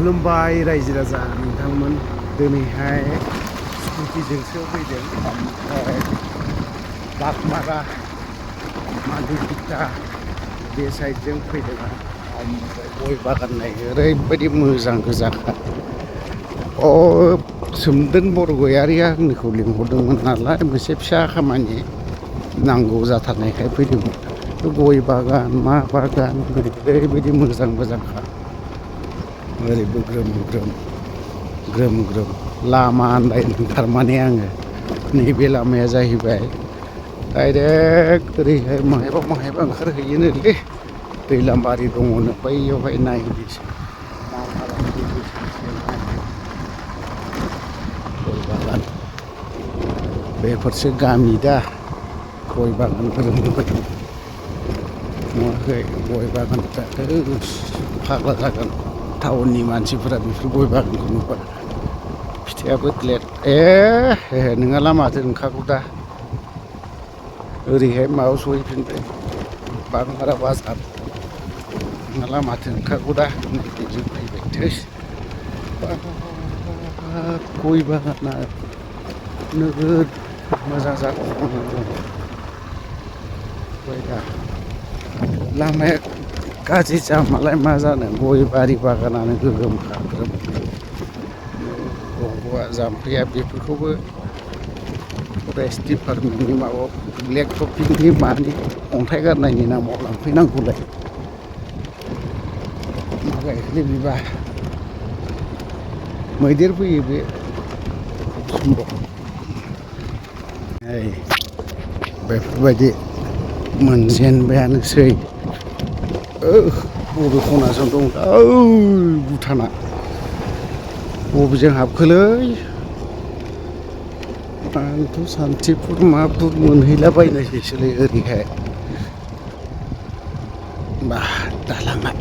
खुलुमबाय रायजो राजा नोंथांमोन दिनैहाय स्कुटिजोंसो फैदों ओमफ्राय बागमारा माधुपिता बे साइडजों फैदों ओमफ्राय गय बागान नायनो ओरैबायदि मोजां गोजाखा सोमदोन बरगयारिया आंनिखौ लिंहरदोंमोन नालाय मोनसे फिसा खामानि नांगौ जाथारनायखाय फैदोंमोन गय बागान मा बागान ओरैबायदि मोजां मोजांखा ओरैबो ग्रोम ग्रोम ग्रोम ग्रोम लामा आन्दायदों थारमाने आङो नैबे लामाया जाहैबाय डाइरेक्ट ओरैहाय माहायबा ओंखारहैयोनोलै दैलामबारि दङनो बैयावहाय नायनोसै मा खालामदों गय बागान बेफोरसो गामि दा गय बागानफोर नुबाय नुवाखै गय बागानफ्राथ' फाग्ला जागोन टाउननि मानसिफोरा बेफोर गय बागानखौ नुबा फिथाइयाबो ग्लेट नोंहा लामाथो ओंखारगौ दा ओरैहाय माबायाव सहैफिनबाय बागमारा बाजार नोंहा लामाथो ओंखारगौ दा बेजों फैबाय थोस गय बागाना नोगोद मोजां जागोन दा लामाया गाज्रि जामालाय मा जानो गय बारि बागानानो गोगोमखा ग्रोम दंग'आ जाम्फैया बेफोरखौबो फरेस्ट डिपार्टमेन्टनि माबायाव ब्लेक टपिंनि मानि अन्थाइ गारनायनि नामाव लांफैनांगौलाय मा गायखोलै बिबा मैदेर फैयो बे सम्भब बेफोरबायदि मोनजेनबायानोसै बबे खनाजों दं भुटाना बबेजों हाबखोलै आंथ' सान्थिपुर मापुर मोनहैलाबायनायसैसोलै ओरैहाय बा दालाङा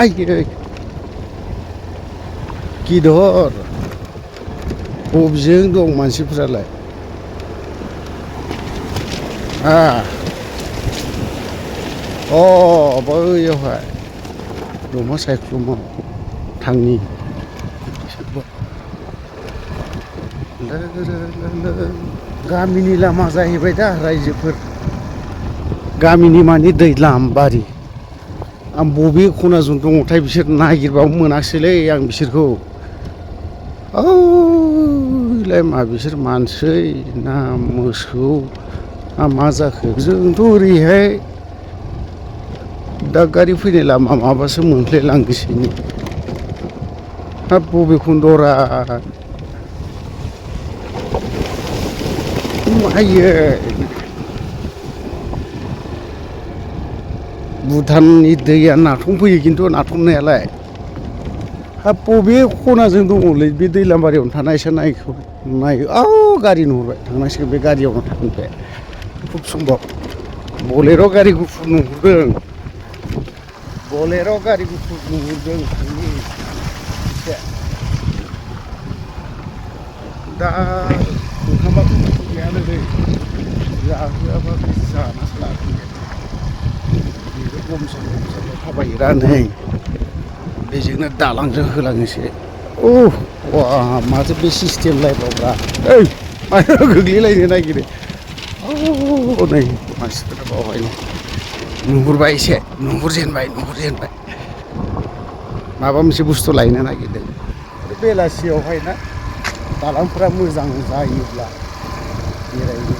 आयै गिदर बबेजों दं मानसिफ्रालाय बैयावहाय दमा सायख्लुमाव थांनि गामिनि लामा जाहैबाय दा रायजोफोर गामिनि मानि दैलामबारि आं बबे खनाजों दङथाय बिसोर नागिरबाबो मोनासैलै आं बिसोरखौ औलाय मा बिसोर मानसि ना मोसौ ना मा जाखो जोंथ' ओरैहाय दा गारि फैनाय लामा माबासो मोनफ्लायलांगोसैनि हाब बबे खन्दरा आयै भुटाननि दैया नाथमफैयो खिन्थु नाथमनायालाय हाब बबे खनाजों दङलै बे दैलामबारियावनो थानायसो नायो गारि नुहुरबाय थांनांसिगोन बे गारियावनो थागोन बे खुब सम्भब बलेर' गारि गुफुर नुहुरदों थांनि दा ओंखामाथ' गैयानो दै जाहोआबा जानासो लाफैयो बेबो गमसो थाबायग्रा नै बेजोंनो दालांजों होलाङोसो माथो बे सिस्टेम लायबावब्रा माथो गोग्लैलायनो नागिरो नै मानसिफोरा बावहायनो नुहुरबाय एसे नुहुरजेनबाय माबा मोनसे बुस्थु लायनो नागिरदों बेलासियावहाय ना दालांफोरा मोजां जायोब्ला बेरायनो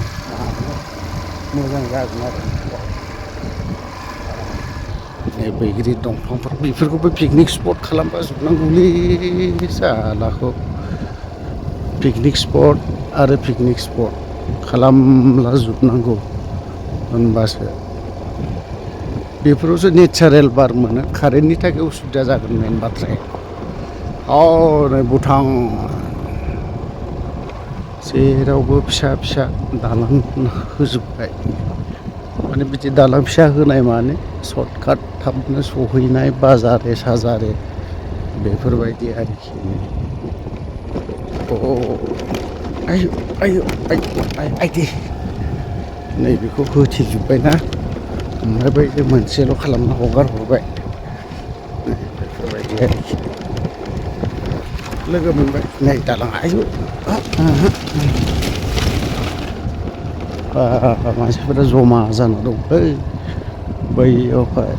मोजां जागोन आरो बैग्रि दंफांफोर बेफोरखौबो पिकनिक स्पट खालामबा जोबनांगौलै जालाखौ पिकनिक स्पट खालामला जोबनांगौ होनबासो बेफोरावसो नेचारेल बार मोनो कारेन्टनि थाखाय उसुबिदा जागोन मेन बाथ्राया नै भुटान जेरावबो फिसा दालां होजोब्बाय माने बिदि दालां फिसा होनाय माने सर्टकाट थाबनो सहैनाय बाजारे साजारे बेफोरबायदि आरोखि आयु आयदे नैबेखौ होथेजोब्बायना ओमफ्राय बै मोनसेल' खालामना हगार हरबाय बेफोरबायदि आरोखि लोगो मोनबाय नै दालां आयु मानसिफोरा जमा जाना दं बैयावहाय